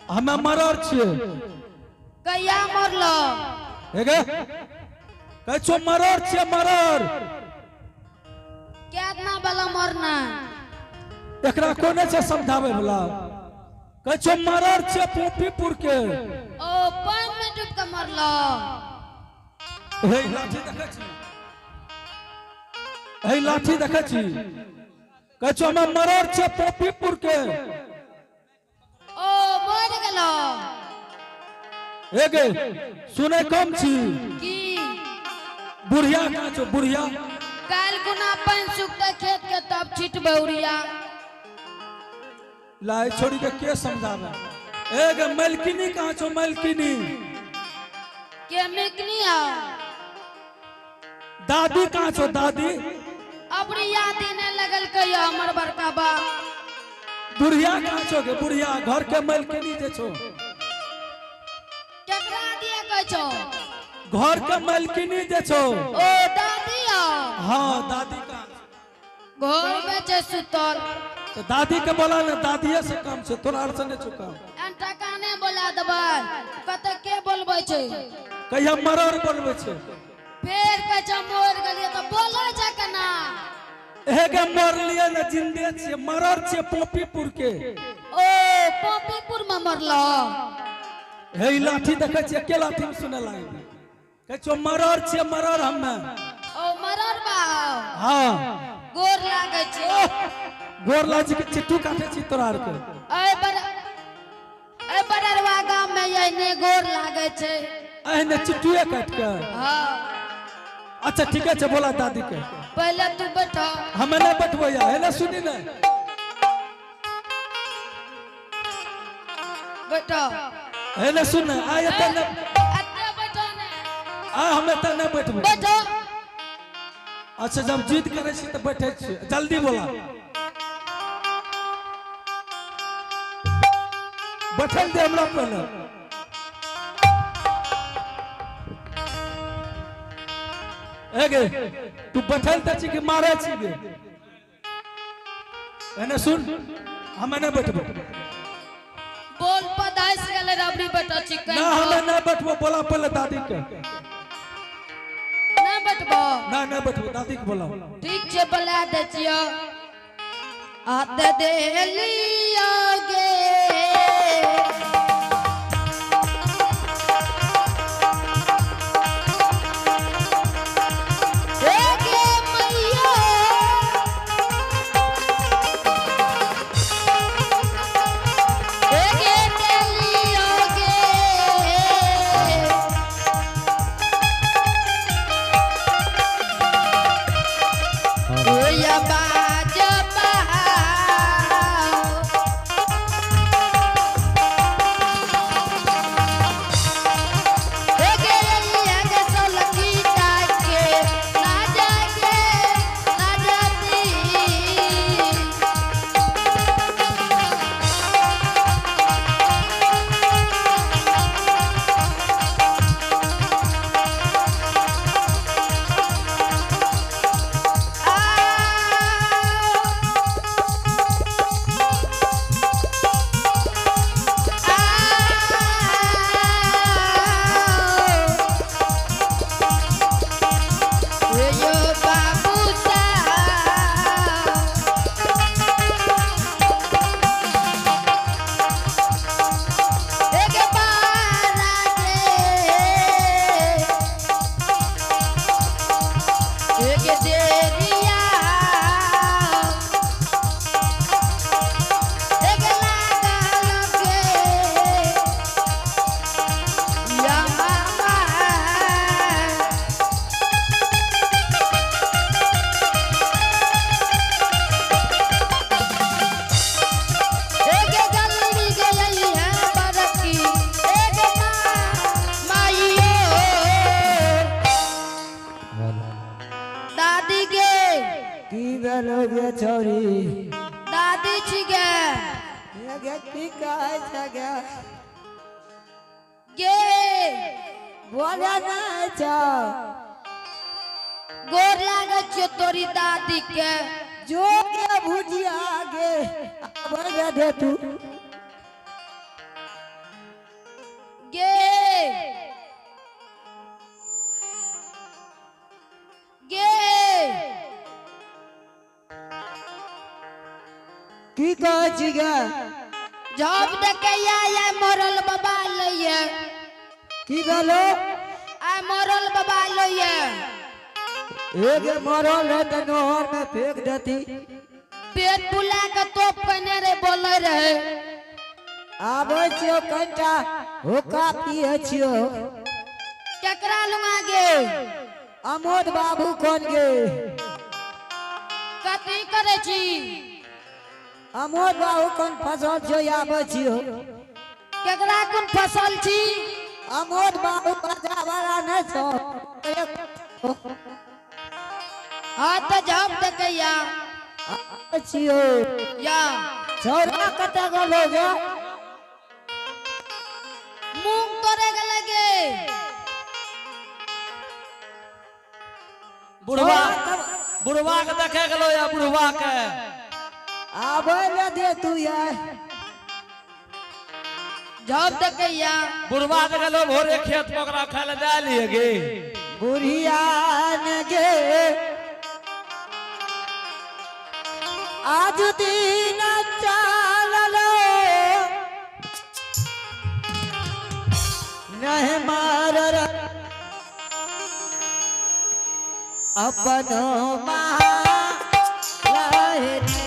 हमे मरर छियै। कहिया मरलो? हे गे, कहै छौ मरर छियै मरर। केतना वाला मरना? एकरा कोने छै समझाबै वाला? कहै छौ मरर छियै पोपीपुर के। ओ पानि में डूब के मरलो? हे लाठी देखै छी? हे लाठी देखै छी? कहै छौ हमे मरर छियै पोपीपुर के। ओ मर गेलो? हे गे, सुनै कम छी? की? बुढ़िया कहाँ छौ बुढ़िया? काल्हि गुना पानि सुखते खेत के तब छिटबै उड़िया। लाए छोड़ी के समझावे? ए गे, मलकिनी कहाँ छौ मलकिनी? के मिकनी हो? दादी कहाँ छौ दादी? अबरी याद नहीं लगल कहियो हमर बड़का बाप। बुढ़िया कहाँ छौ गे बुढ़िया, घर के मलकिनी जे छौ? केकरा दिया कहै छौ? घर के मलकिनी जे छौ। ओ दादी हो? हाँ, दादी कहाँ छौ? घर में छै सुतल। तो दादी के बोला ने, दादीए से काम छै, तोरा आर से नहीं छौ काम। एहन टका नहि बोला देबै, कतऽ के बोलबै छै? कहिया मरर बोलबै छै। फेर कहै छै मर गेलियै, तऽ बोलै छै केना? हे गे, मरलिए ने, जिंदे छियै, मरर छियै पोपीपुर के। ओ पोपीपुर में मरलो? हे ई लाठी देखै छियै? के लाठी में सुने लागे? कहै छौ मरर छियै मरर हमे। ओ मरर बा? हाँ। गोर लागै छै। गोर लाजी के चिट्टू काटे छी तोरा आर के। एहि बर एहि बररवा गाम में एहने गोर लागै छै। एहने चिट्टुए काट के? हाँ। अच्छा ठीके छै, बोला दादी के। पहले तू बैठो। हमे नहीं बैठबो या, हेने सुनी ने। बैठो। हेने सुन, आ एते ने। एते बैठो ने। आ हम एते नहीं बैठबो। बैठो। अच्छा, जब जिद करे छी तऽ बैठे छी, जल्दी बोला। बैठल दे हमरा पहले। ए गे, तू बैठल तऽ छी कि मारे छी गे? एने सुन, हमे नहीं बैठबो। बोल पदाइस गेलै रबड़ी बैठो छी। ना, हमे नहीं बैठबो, बोला पहले दादी के। ना बैठबो? ना, नहीं बैठबो, दादी के बोला। ठीक छै, बोला दै छियौ। हाथ दे लियो गे। हे गे मैया, हे गे दे लियो गे। ओया बाज बहाओ। हे गे अइया गे सोलकी टाके, ना जाके, ना जाती। आ यो बाबू साहब, एक बार गे, एक देरिया, एक लागल के या मामा। एक गली गई है बरकी, एक माइयो। दादी गे। की भेलो गे छौरी? दादी छी गे। हे गे, की कहै छै गे? गे। बोले नहि छौ? गोर लागै छियो तोरी दादी के। जो गे भुजिया गे, आबै गे दे तू। की कहै छी गे? जब देखैया आइ मरल बाबा लैये। की भेलो? आइ मरल बाबा लैये। हे गे, मरल रहे तऽ नहर में फेंक देती। पेट फुला के तोप कने रे बोले रहे। आबै छियौ, कनिटा हुक्का पियै छियौ। केकरा लुंगा गे? अमोद बाबू कोन गे? कथी करै छी? अमोद बाबू कोन फसल छियौ, आबै छियौ। केकरा कोन फसल छी? अमोद बाबू बजा वाला नहि छौ। हाँ तऽ जब देखैया। आबै छियौ। या। छौड़ा कतऽ गेलो गे? मूंग तोड़े गेलै गे। बुढ़वा, बुढ़वा के देखे गेलो या बुढ़वा के? आबै ले दे तू यार। जब देखैया। बुढ़वा के गेलो भोरे खेत में, ओकरा खाय ले दए लिए गे। बुढ़िया ने गे आज दिन चाललो नहीं मार अपनो लहरे।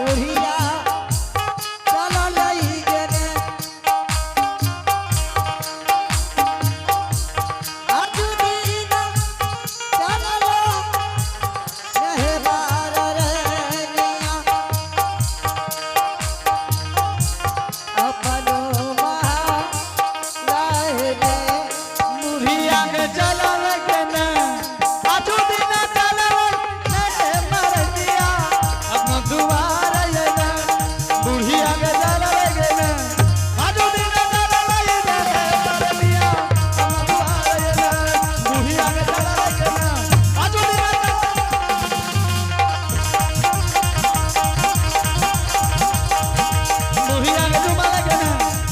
बुढ़िया चललै गेने आज दिन चललो नहीं मार रहनिया अपनो लहरे। बुढ़िया के चलल के ने पाछू दिन चलल ने मरनिया अपना दुआर अइले। बुढ़िया के चलल के ने पाछू दिन चलल ने मरनिया अपना दुआर अइले। बुढ़िया के चलल के ने पाछू दिन चलल। बुढ़िया के डुबल के ने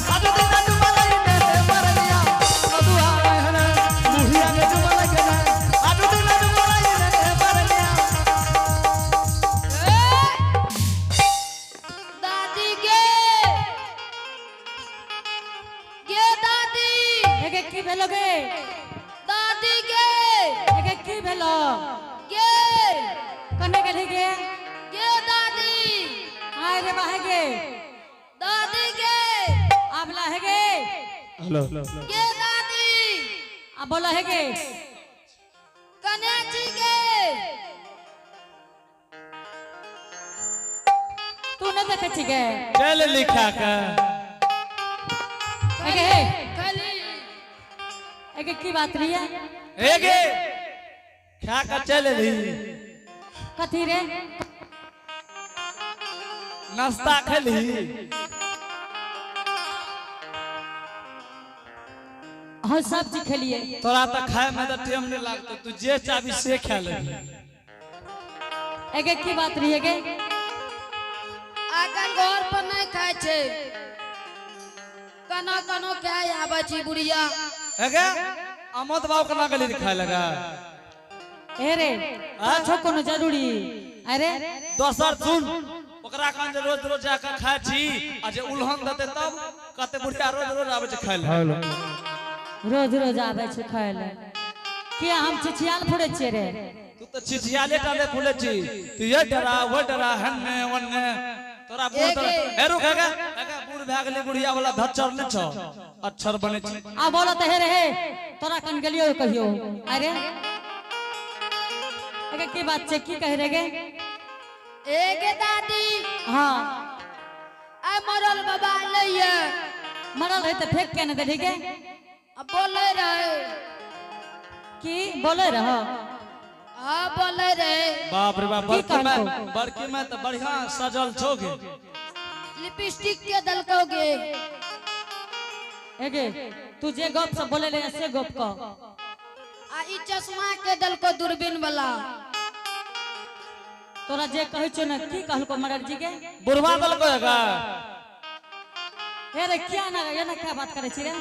पाछू दिन डुबल ने मरनिया अपना दुआर अइले। बुढ़िया के डुबल के ने पाछू दिन डुबल ने मरनिया। दादी गे, गे दादी। एगे की भेलो गे? दादी गे। एगे की भेलो? गे। कने गेली गे? गे दादी। आय रे बाहे गे। दादी गे। आबला हे गे। गे दादी। आ बोला हे गे। कने छी गे? तू न देखे छी गे? चल लिखा के। एगे हे। खली। एगे की बात रही है? हे गे, खा के चल ली। कथी रे? नाश्ता खेली? हम सब चीज खेलिए। तोरा तो खाए में तो टाइम नहीं लागतो, तू जे चाबी से खा लेबी। एगे की बात रही है गे? आखन घर पर नहीं खाय छै, कनो कनो खाय आबै छी बुढ़िया। हे गे, अमोद बाबू केना गेली रे खाय लगा? ए रे, छो कोनो जरूरी? अरे। दोसर सुन, ओकरा कान जे रोज रोज जाके खाय छी आ जे उल्हन देते तब कते बुढ़िया रोज रोज आबै छै खाय ले। रोज रोज आबै छै खाय ले, किया हम चिचियाल फुड़े छियै रे? तू तो छिछियाले टाले फूले छी, तू ये डरा वो डरा हन्ने ओन्ने तोरा बूढ़ तो ए रुक। हे गे, हे गे, बूढ़ भए गेली, बुढ़िया वाला धच्चर नहि छौ, अक्षर बनै छै। आ बोलो तऽ हे रे हे, तोरा कन गेलियो कहियो? अरे, एगे की बात छै? की कहि रे गे? ए गे दादी। हाँ। आइ मरल बाबा लैये। मरल है तऽ फेंक के ने देली गे? आ बोले रहे। की बोले रहो? हाँ बोले रहे। बाप रे बाप, की बड़की में कहलको? बड़की में तो बढ़िया सजल छो गे। लिपस्टिक के दलकोगे। एगे तू जे गप सब बोले ले से गप कह। आ ई चश्मा के दलको दूरबीन वाला। तोरा जे कहै छौ ने की कहलको मरर जी के? बुढ़वा दलको एगा। ए रे क्या ना एना क्या बात करै छी रे?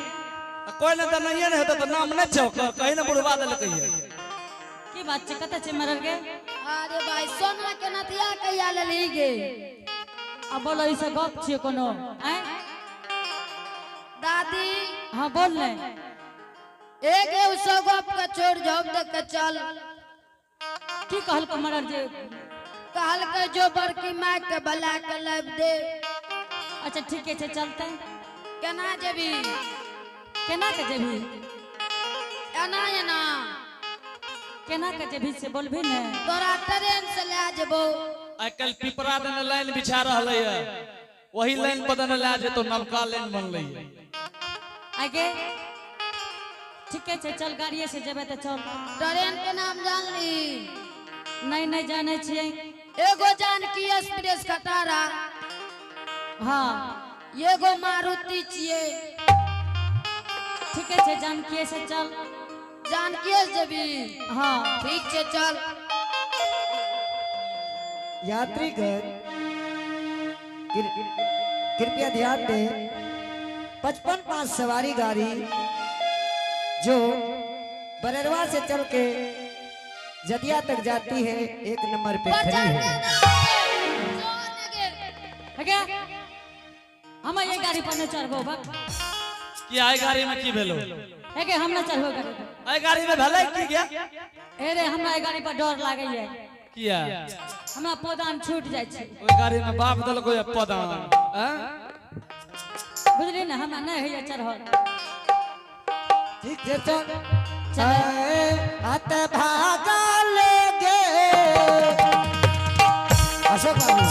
कोई ने त नहिए ने हेतै त नाम नै छौ, कहीं ने बुढ़वा दलकै है। की बात छै, कतऽ छै मरर गे? अरे भाई सोना के नथिया कहिया लेलही गे? आ बोलो ई सब गप छियै कोनो? आँय दादी। हाँ बोल ने। एक एगो सब गप के छोड़ जाओ देख के चल। की कहलको मरर जी? कहलकै जो बड़की माय के बला के लाबि दे। अच्छा ठीके छै, चलते। केना जेबी? केना के जेबी? एना एना। केना के जेबी से बोलबी ने? तोरा ट्रेन से लए जेबौ। आइ काल्हि पिपरा देने लाइन बिछा रहलै है, वही लाइन पर देने लए जेतौ, नवका लाइन बनलै है। आगे ठीके छै, चल गाड़िए से जेबै तऽ चल। ट्रेन के नाम जानली? नहीं नहीं जानै छियै। एगो जानकी एक्सप्रेस खटारा। हाँ। एगो मारुति छियै। ठीके छै, जानकीए से चल। जानकीए से जेबी? हाँ। ठीक छै चल। यात्रीगण कृपया ध्यान दें, 55-5 सवारी गाड़ी जो बररवा से चल के जदिया तक जाती है 1 नंबर पे खड़ी है। अगे हम ये गाड़ी पर न चढ़बो बक। की आई गाड़ी में की भेलो? अगे हम न चढ़बो गाड़ी पर। आई गाड़ी में भेलै की गया? ए रे हमरा ई गाड़ी पर डर लागै है। किया? हमरा पौदान छूट जाइ छै। ओइ गाड़ी में बाप देलको या पौदान, हैं? बुझली ने, हमरा नहीं होइए चढ़ल। ठीक है चल। चल। अत भागा ले गे अशोक बाबू।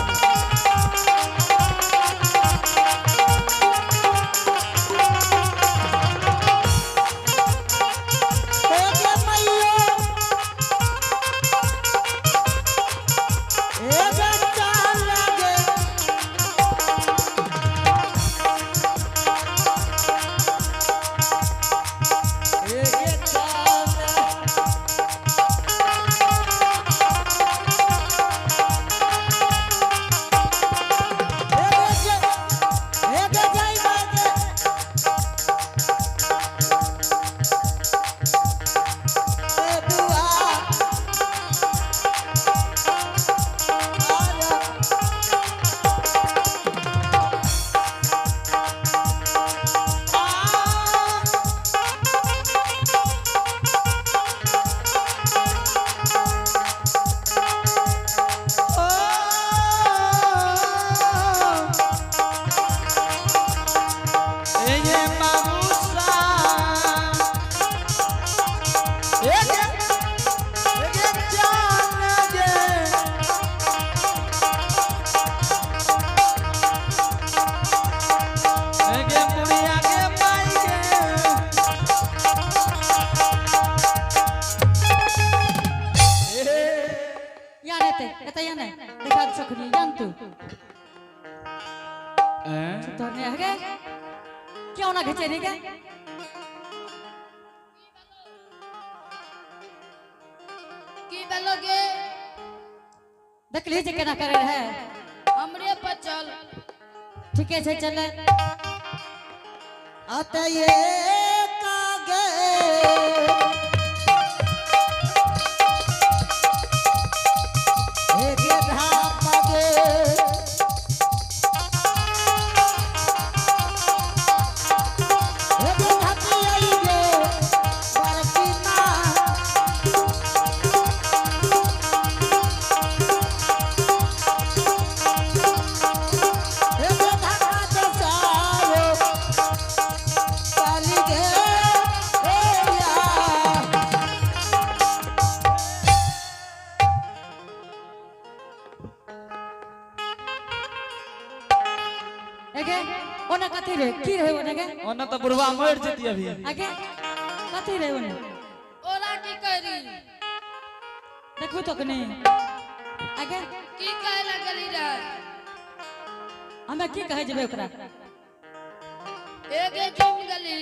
क्यों ना घिचे नहीं गए? की बोलोगे? देख लीजिए केना करे है। हमरे पर चल। ठीक है चल। अतये कागे ओना कथी रे की रहे ओना के? ओना तो बुढ़वा मर जती अभी। आगे कथी रहे ओना? ओरा की देखू तो कनी आगे। की कहे लगली रहे? हमे की कहै जेबै ओकरा? एगे जुम गली।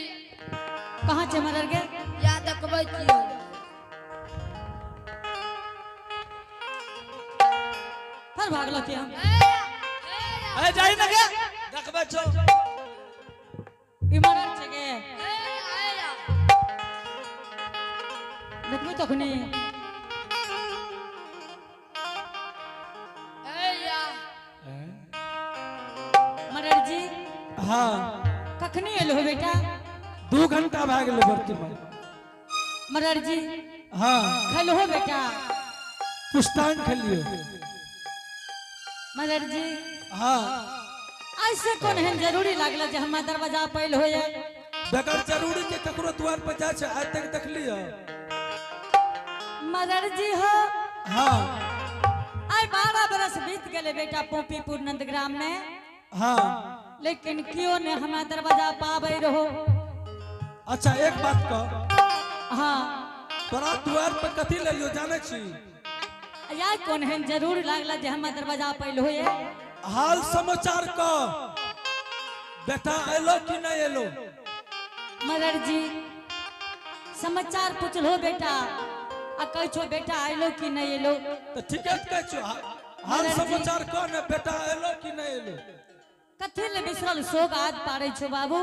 कहाँ छै मरर गे? या देखबै छियो। फिर भागलो के हम। ए जाई ना गे, देखबै छौ। ई मरर छै गे। देखबू तखनी। मरर जी। हाँ। कखनी एलो हो बेटा? 2 घंटा भए गेलै बड़की माई। मरर जी। हाँ। खैलो हो बेटा? पुस्तान खेलियो। मरर जी। हाँ। ऐसे कोन एहन जरूरी लागल जे हमरा दरवाजा पैल होए? बगैर जरूरी के ककरो द्वार पर जाइ छै आज तक देखलियो? मरर जी हो। हाँ। आइ 12 बरस बीत गेले बेटा पोपीपुर नंदग्राम में। हाँ। लेकिन क्यों ने हमरा दरवाजा पाबै रहो? अच्छा एक बात कह। हाँ। तोरा द्वार पर कथी लइयो जानै छी? यार कोन एहन जरूर लागल जे हमरा दरवाजा पैल होए? हाल समाचार कह, बेटा एलो कि नहीं एलो? मरर जी समाचार पूछलो बेटा आ कहै छो बेटा एलो कि नहीं एलो? तो ठीक है कहै छो, हाल समाचार कह ने, बेटा एलो कि नहीं एलो? कथी ले बिसरल शोक आद पारै छो बाबू?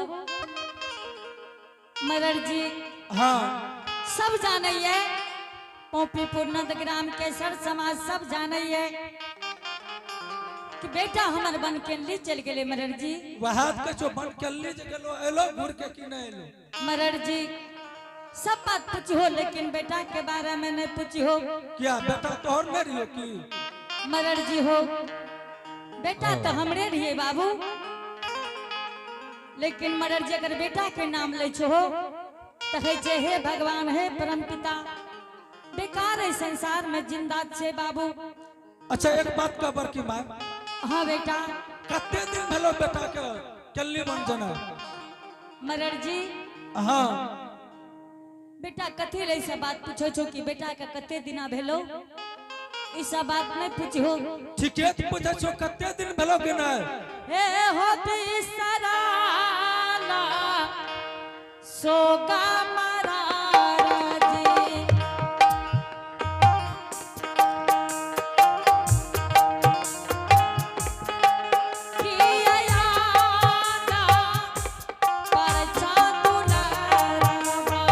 मरर जी। हाँ। सब जानैये पोपीपुर नंदग्राम के सर समाज सब जानैये कि बेटा हमर बन के ली चल गेले मरर जी। वह कहै छो बन के ली जे गेलो, एलो घूर के कि नहीं एलो? मरर जी सब बात पूछो लेकिन बेटा के बारे में नहीं पूछो। क्या बेटा तोहर नहीं रहियो की? मरर जी हो बेटा तो हमरे रहिए बाबू, लेकिन मरर जी अगर बेटा के नाम लै छो तो कहै छै हे भगवान हे परम पिता, बेकार है संसार में जिंदा छे बाबू। अच्छा एक बात कह बड़की माय। हाँ बेटा। कते दिन भेलो बेटा के कल्ली बन जना? मरर जी। हाँ। बेटा कथी लै सब बात पूछो छो कि बेटा के कते दिना भेलो? ई सब बात नहीं पूछो। ठीके तो पूछे छो कते दिन भेलो कि नहीं? हे हो बिसराला सोगा मरारा जी। किया यादा परछा दुलारवा।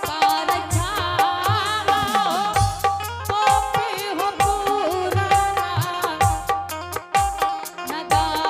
परछा पोपी हो पूरा नगार।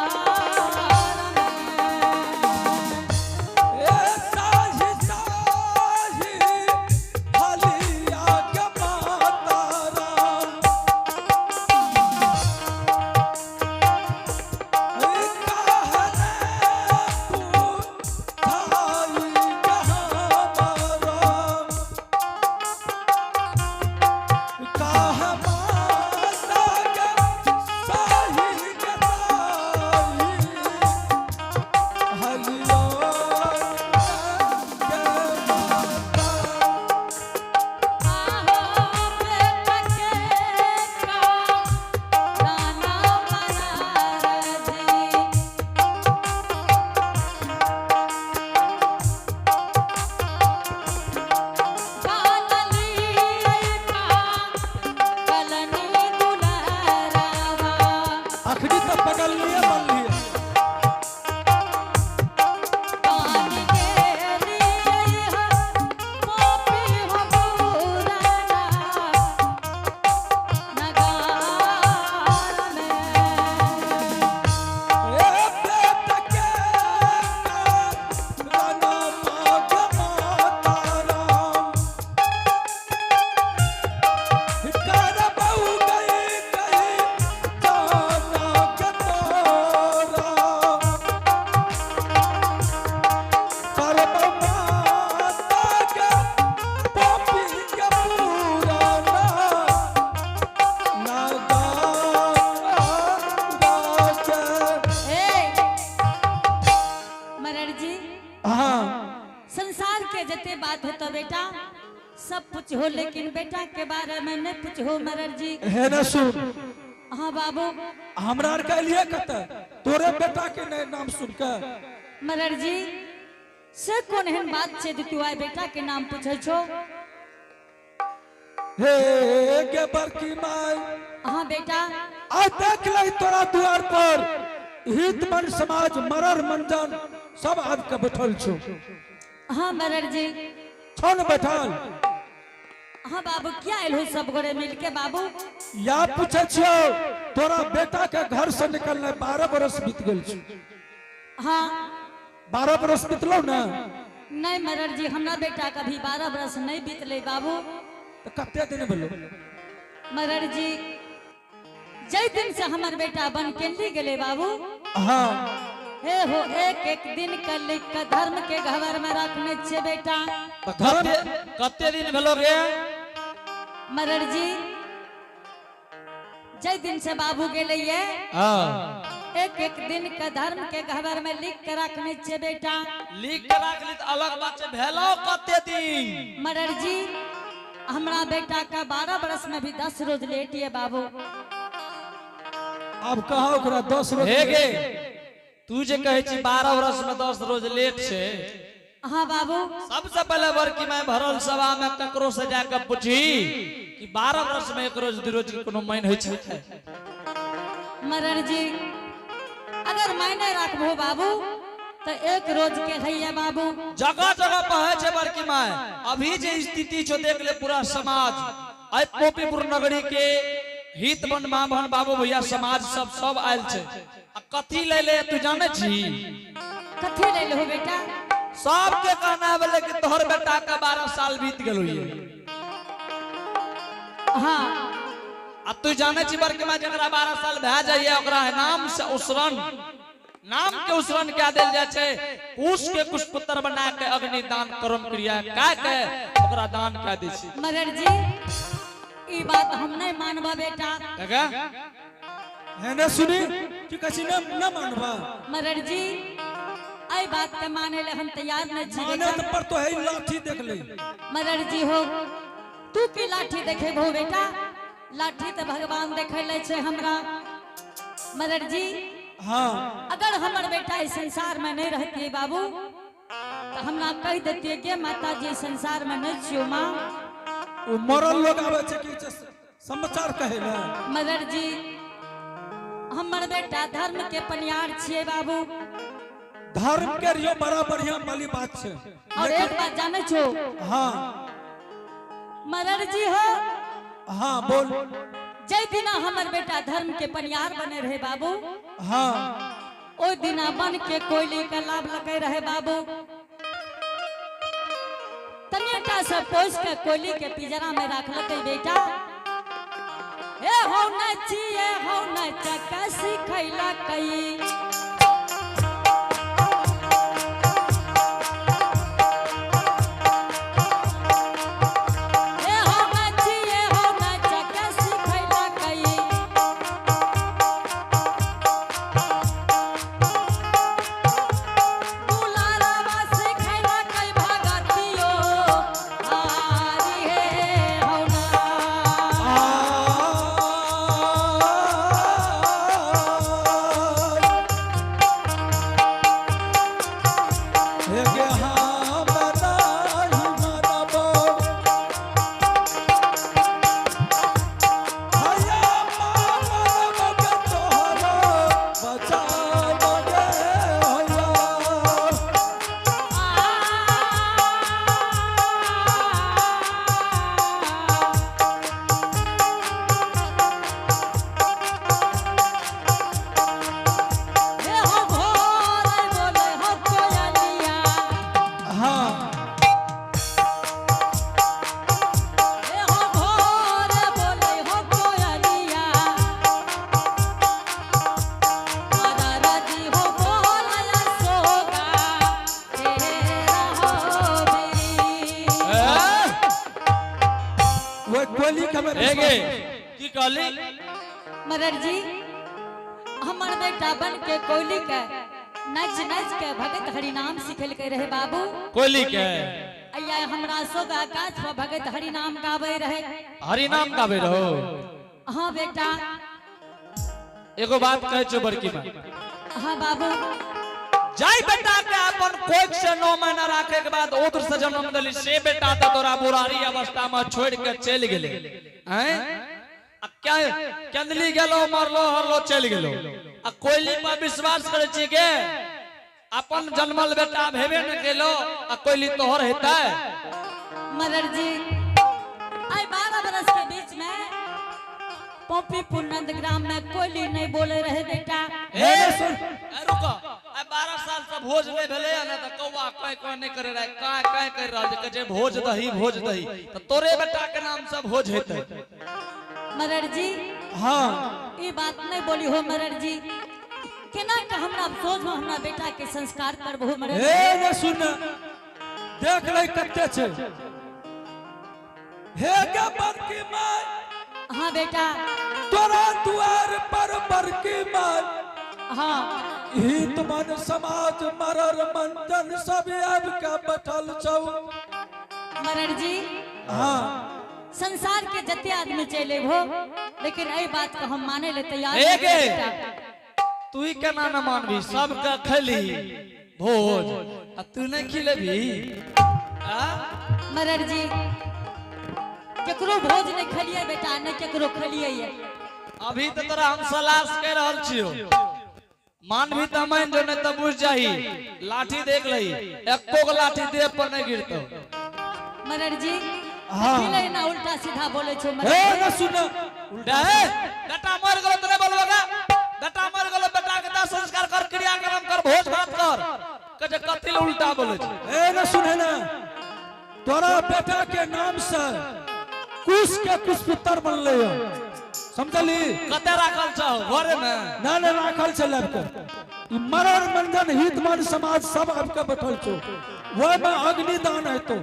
बात है तो बेटा सब पूछो, लेकिन बेटा के बारे में नहीं पूछो मरर जी। हे ने सुन। हाँ बाबू। हमरा आर के लिए कते तोरे बेटा के नए नाम सुन के। मरर जी से कोन एहन बात छे जे तू आइ बेटा के नाम पूछे छो? हे गे बड़की माई। हाँ बेटा। आज देख ले तोरा द्वार पर हित मन समाज मरर मंजन सब आबि के बैठल छो। हाँ मरर जी। छौ ने बैठल? हाँ बाबू, क्या आयल हो सब गोरे मिल के बाबू? या पूछे छियो तोरा बेटा के घर से निकलने 12 बरस बीत गेल छो। हाँ। 12 बरस बीतलो ना? नहीं मरर जी, हमरा बेटा कभी 12 बरस नहीं बीतले बाबू। तो कते दिन भेलो? मरर जी जै दिन से हमर बेटा बन केली गेले बाबू। हाँ। हे हो एक एक दिन के लिख के धर्म के घर में रखने छे बेटा। कते कते दिन भेलो गे? मरर जी जै दिन से बाबू गेले ये। हाँ। एक एक दिन के धर्म के घर में लिख के रखने छे बेटा। लिख के राख ली तो अलग बात छे, भेलो कते दिन? मरर जी हमरा बेटा का 12 बरस में भी 10 रोज लेट ये बाबू। अब कहा ओकरा 10 रोज? हे गे तू जे कहे छी 12 बरस में 10 रोज लेट छे। हाँ बाबू। सबसे पहले बड़की माय भरल सभा में ककरो से जाकर पूछी कि 12 बरस में 1 रोज 2 रोज के कोनो मायने होइ छै? मरर जी अगर मायने राखबो बाबू तो 1 रोज के है बाबू। जगह जगह पर है छै बड़की माय। अभी जे स्थिति छो देख ले पूरा समाज आई पोपीपुर नगरी के हित बन माँ बहन बाबू भैया समाज सब सब आयल छै। आ कथी ले ले तू जाने छी? कथी ले ले हो बेटा? सबके कहना भेलै कि तोहर बेटा के 12 साल बीत गेल होइए। हाँ। आ तू जाने छी बड़की माँ जकरा 12 साल भए जाइए ओकरा नाम से उसरन, नाम के उसरन क्या देल जाय छै? कुश के कुश पुत्र बना के अग्नि दान कर्म क्रिया कए के ओकरा दान कए दै छै। मरर जी ई बात हम नहीं मानबा बेटा। काका? है ने सुनी की कहै छी न मानबा? मरर जी आई बात के माने ले हम तैयार नहीं छी माने बेटा। तो पर तो है लाठी देख ले। मरर जी हो तू की लाठी देखे भो बेटा? लाठी तो भगवान देखे ले छे हमरा। मरर जी हाँ। अगर हमर बेटा इस संसार में नहीं रहती बाबू तो हमरा कह देती कि माता जी संसार में नहीं छियो माँ। वो मरल लोग आवे छे कि समाचार कहे ना। मरर जी हमर बेटा धर्म के पनियार छिए बाबू। धर्म के रियो बड़ा बढ़िया वाली बात छे। और एक बात जाने छो? हाँ। मरर जी हो। हाँ बोल। जै दिना हमर बेटा धर्म के पनियार बने रहे बाबू। हाँ। ओ दिना बन के कोयली का लाभ लगे रहे बाबू। तनिटा से पोस के कोयली के पिंजरा में रख लके बेटा। ए हो नचिए हो नचक सिखैला कई। ए हो नचिए हो नचक सिखैला कई। दुलारवा सिखैला कई भगतियो हारी हे हौ ना। हे हो भोरे बोले हो कोयलिया। हे हो भोरे बोले हो कोयलिया। मदरजी हो बोलया सोगा तेरा हो बेरी। हे गे की कहली? मरर जी हमर बेटा बन के कोयली के नच नच के भगत हरिनाम सिखल के रहे बाबू। कोयली के? अय्या हमरा सोग आकाश पर भगत हरि नाम गावे रहे। हरि नाम गावे रहो? हाँ बेटा। एगो बात कहै छौ बड़की माँ। हाँ बाबू। जाय बेटा के अपन कोख से 9 महीना राखे के बाद उधर से जन्म दिली, से बेटा तो तोरा बुरारी अवस्था में छोड़ के चल गेले हैं। आ क्या केंदली गेलो, मरलो हरलो, चल गेलो। आ कोयली पर विश्वास करे छी के अपन जन्मल बेटा भेबे न केलो, आ कोयली तोहर हेतै? मदर जी, आई 12 बरस के बीच में पोपीपुर नंदग्राम में कोयली नहीं बोले रहे बेटा। ए सुन, ए रुको, आ 12 साल से भोज नहीं भेलै ना, त कौआ काय काय नहीं करे रहे, काय काय कर रहल छै, कहै छै भोज दही, भोज दही, त तोरे बेटा के नाम से भोज हेतै। मदर जी। हाँ। ये बात नहीं बोली हो मदर जी, केना के हमरा सोच में हमरा बेटा के संस्कार करबो मदर जी? हे ने सुन, देख ले कते छै। हे गे बड़की माय। हाँ बेटा। तोरा दुआर पर बड़की माय। हाँ। हित मन समाज मरर मंजन सब आब के बैठल छौ। मदर जी। हाँ। संसार के जते आदमी चले हो, लेकिन एहि बात को हम माने ले तैयार ए नहीं गे। बेटा। तू ही केना न मानबी? सबके खैली भोज आ तू नहीं खिलेबी आ? मदर जी, केकरो भोज नहीं खलिए बेटा, नहीं केकरो खलिए ये। अभी तो तोरा हम सलाह कह रहल छियो, मानभी त मान जो, नहीं त बुझ जाही, लाठी देख लही, एको गो लाठी देह पर नहीं गिरतो। मदर जी। हाँ। खिले ना उल्टा सीधा बोले छो हे मदर जी। ने सुन। उल्टा है, बेटा मर गेलो त नहीं बोलबो? बेटा मर गेलो, बेटा के दाह संस्कार कर, क्रियाक्रम कर, भोज भात कर, कहे कथी ले उल्टा बोले छै? हे ने सुन ना, तोरा बेटा के नाम से कुश के कुश पुत्र बनले हो, समझली? कते राखल छौ घरे में? ना ना, राखल छै लड़के ई मरर मंजन हित मन समाज सब आब के बैठल छौ, वह में अग्निदान हेतो।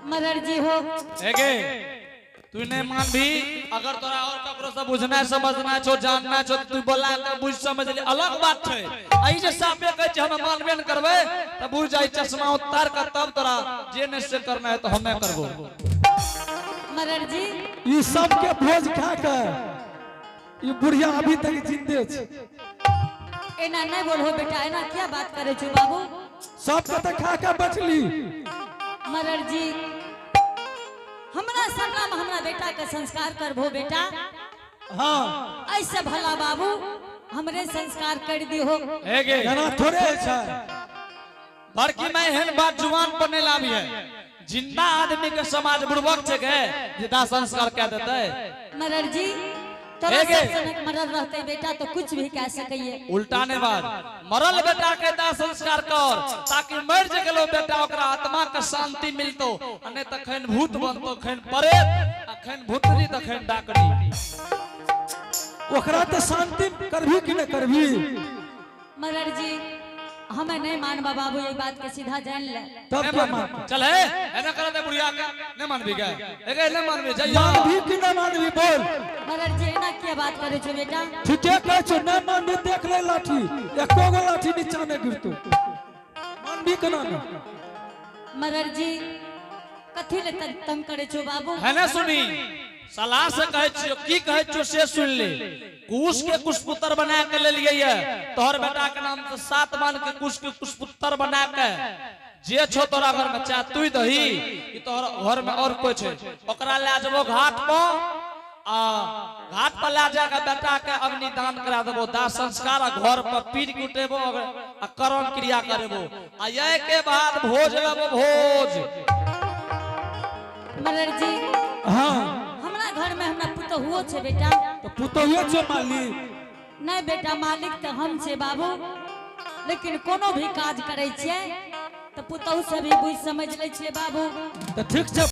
मदर जी हो। एगे, तू नहीं मानभी, अगर तोरा और ककरो से बुझना समझना छो, जानना छो, तो तू बोला के बुझ समझ ले, अलग बात छै। आ ई जे साफे कहै छै हम मानबे न करबै, त बुझ जाई, चश्मा उतार के तब तोरा जे नहीं से करना है तो हमें करबो। मदर जी। ई सब के भोज खा के ई बुढ़िया अभी तक जिंदे छै। एना नहीं बोलो बेटा, एना क्या बात करे छो बाबू? सबके तऽ खा के बैठली। मदर जी, हमरा सरना में हमरा बेटा के संस्कार करबो बेटा? हाँ। ऐसे भला बाबू हमरे संस्कार कर दिहो। एगे। एना थोड़े छै। बड़की मैं एहन बात जुबान पर नहीं लाभी है। जिंदा आदमी के समाज बुड़बक छै के जे दाह संस्कार कह देतै? मदर जी, तोरा एगे। सब सनक मरल रहते बेटा तो कुछ भी कह सकइए। उल्टा ने बात, मरल बेटा के दाह संस्कार कर ताकि मर जे गेलो बेटा ओकरा आत्मा के शांति मिलतो, आ नहीं त खैन भूत बनतो, खैन प्रेत, आ खैन भूतनी त खैन डाकनी। ओकरा तऽ शांति करभी कि नहि करभी? मदर जी, हमें नहीं मानबा बाबू, ये बात के सीधा जान ले। तब नहीं क्या मानबी? मान? चल हे, एना कर दे बुढ़िया के, नहीं मानबी के? एगे, नहीं मानबी? जइयो। मानभी कि नहि मानभी, बोल। मदर जी, एना क्या बात करे छो बेटा? ठीके कहै छौ, नहि मानभी देख ले लाठी, एको गो लाठी नीचा नहि गिरतो। मानभी केना नहि? मदर जी, कथी ले तंग करे छो बाबू? है ना, सुनी, सलाह से कहै छियो, की कहै छियो से सुन ले। कुश के कुश पुत्र बना के ले लिए ये तोहर बेटा के नाम से 7 मान के कुश के कुश पुत्र बना के जे छो तोरा घर में, चाहे तू दही कि तोहर घर में और कोई छै, ओकरा ले जबो घाट पर, आ घाट पर ले जाके बेटा के अग्निदान करा देबो, दाह संस्कार, आ घर पर पीर कुटेबो आ करण क्रिया करेबो, आ ये के बाद भोज लेबो भोज। मदर जी। हाँ। हमरा घर में हमरा पुतहुओ छे बेटा। तऽ पुतहुए छौ मालिक? नहीं बेटा, मालिक तो हम छे बाबू, लेकिन कोनो भी काज करे छियै तो पुतहु से भी बुझ समझ लै छियै बाबू। तऽ ठीक छै।